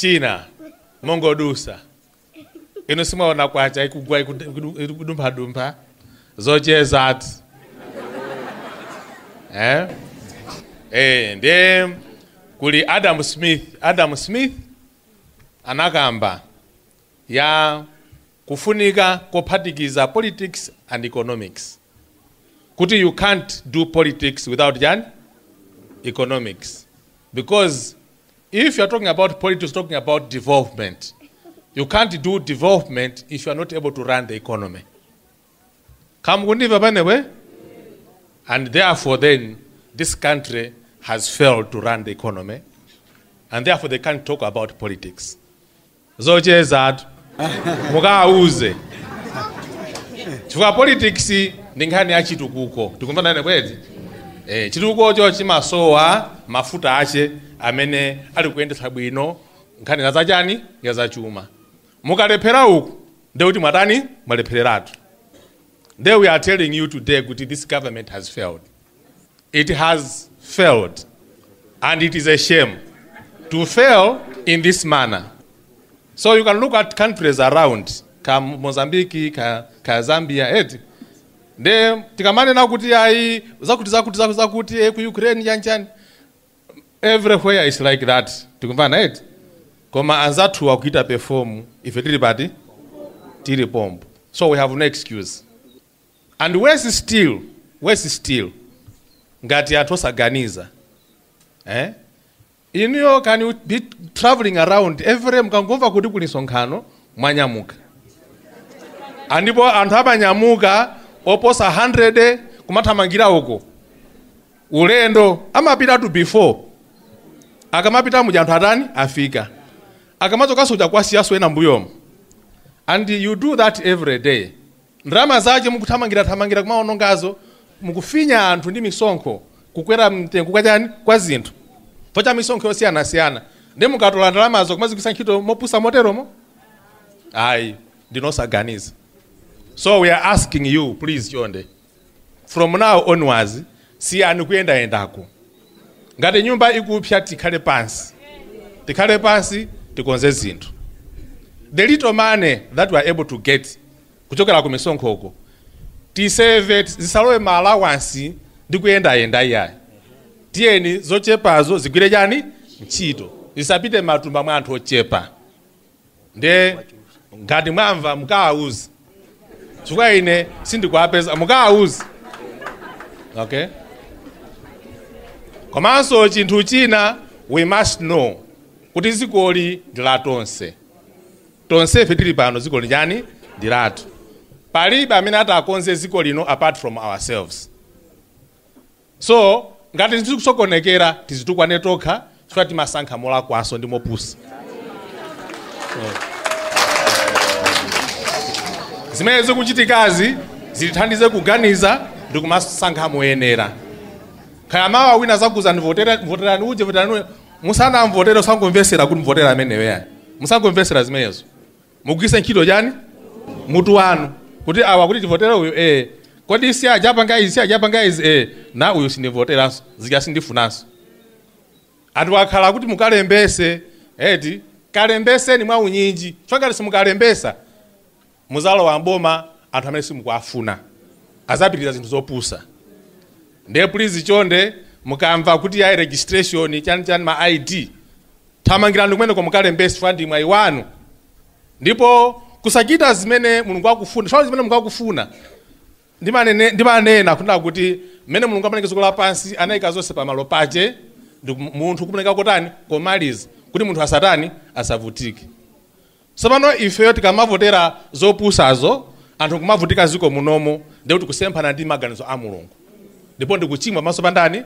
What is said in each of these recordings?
China mongodusa ino simaona kwacha ikugwa ikudumphadumpha zochezati ndiye kuli Adam Smith. Adam Smith anakamba ya kufunika kophatikiza politics and economics, kuti you can't do politics without yani economics, because if you're talking about politics, talking about development, you can't do development if you are not able to run the economy. Kamukundiva panewe? And therefore then this country has failed to run the economy, and therefore they can't talk about politics. Zochezatu mukauze chifukwa politics ndi nkhani ya chitukuko. Tikumvana kwezi? Chitukukocho chimasowa mafuta ache amene ali kuyendetsa bwino nkhani za chani ya zachuma. Mukalephera uku ndekuti mwatani mwalephereratu. There we are telling you today kuti this government has failed. It has failed, and it is a shame to fail in this manner. So you can look at countries around, ka Mozambique, ka Zambia, eti. Nde tikamanena kuti ayi zakuti zakuti zakuti zakuti ku Ukraine chanchani. Everywhere is like that. Tikumvana eti. Koma anzathu akuita perform ife tili pati tili pompo. So we have no excuse. And worse still, ngati anthu osaganiza. Inuyo can you be traveling around every mukangomva kuti kuli msonkhano mwanyamuka. Andipo anthu amanyamuka oposa 100 kumathamangira uko. Ulendo amapita to before. Akamapita muja anthu atani afika. Akamachokanso uja kwasiyaso ena mbuyomo. And you do that every day. Ndalama zache mukuthamangira thamangira kumaonongazo, mukufinya anthu ndi misonkho, kukwera mtengo kwa chani kwa zinthu. Pocha misonkho yosiyana-siyana. Ndi mukatola ndalamazo kumazigwiritsa ntchito mopusa moteromo? Ayi, ndinosaganiza. So we are asking you, please chonde, from now onwards, siyani kuyendayendako. Ngati nyumba ikupsa tikhale pansi. Tikhale pansi tikonze zinthu. The little money that we are able to get kuchokera ku misonkhoko, tisave zisalowe ma allowance ndi kuyendayenda iyayi. Tiyeni zochepazo zigwire chani ntchito, zisapite matumba mwa anthu ochepa. Nde ngati mwamva mukawauze, chifukwa ine sindikuwapeza, mukawauze. Okay? Komanso chinthu china we must know kuti dzikoli ndi la tonse. Tonsefe tili pano dziko li chani ndi lathu. Palibe amene atakonze dziko lino apart from ourselves. So ngati zikusokonekera tizitukwane tokha, chifukwa timasankha molakwanso ndi mopusa. Zimene zikuchitikazi zitithandize kuganiza ndi kumasankha moyenera. Kaya mawa wina zakuza ndivotera, voterani uje, voterani uje, musanamvotere usangomvesera kuti mvotera ameneyo yani. Musangomvesera zimenezo. Mugwise ntchito chani? Mutu wanu. Kuti awa kuti tivotere uyu, Kodi si ajapanga izi, si ajapanga izi, na uyu sindivoteranso, zija sindifunanso. Anthu akhala kuti mukalembese, eti, kalembeseni mwa unyinji. Chifukwa ngati simukalembesa, muzalowa mboma anthu amene simukuwafuna. Azapitiriza zinthu zopusa. Ndiye please chonde, mukamva kuti ya registration, chani chani ma ID, thamangirani kumeneko mukalembese chifukwa ndi mwayi wanu. Ndipo kusachita zimene Mulungu akufuna, chifukwa zimene Mulungu akufuna, ndimanena kunena kuti mmene Mulungu amalenga dziko lapansi anayika zonse pamalo pache, ndi munthu kumeneka kotani komaliza kuti munthu asatani asavutike. Tsopano ifeyo tikamavotera zopusazo, anthu kumavutika ziko munomo, ndi kuti kusemphana ndi maganizo a Mulungu. Ndipo ndikuchimwa pamaso pa ndani?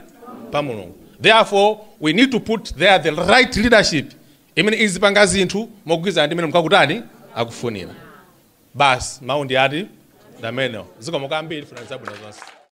Pa Mulungu. Therefore we need to put there the right leadership imene izipanga zinthu mogwirizana ndi mmene Mulungu akutani akufunira. Basi mawu ndi ati ndamenewo. Zikomo kwambiri, funani zabwino zonse.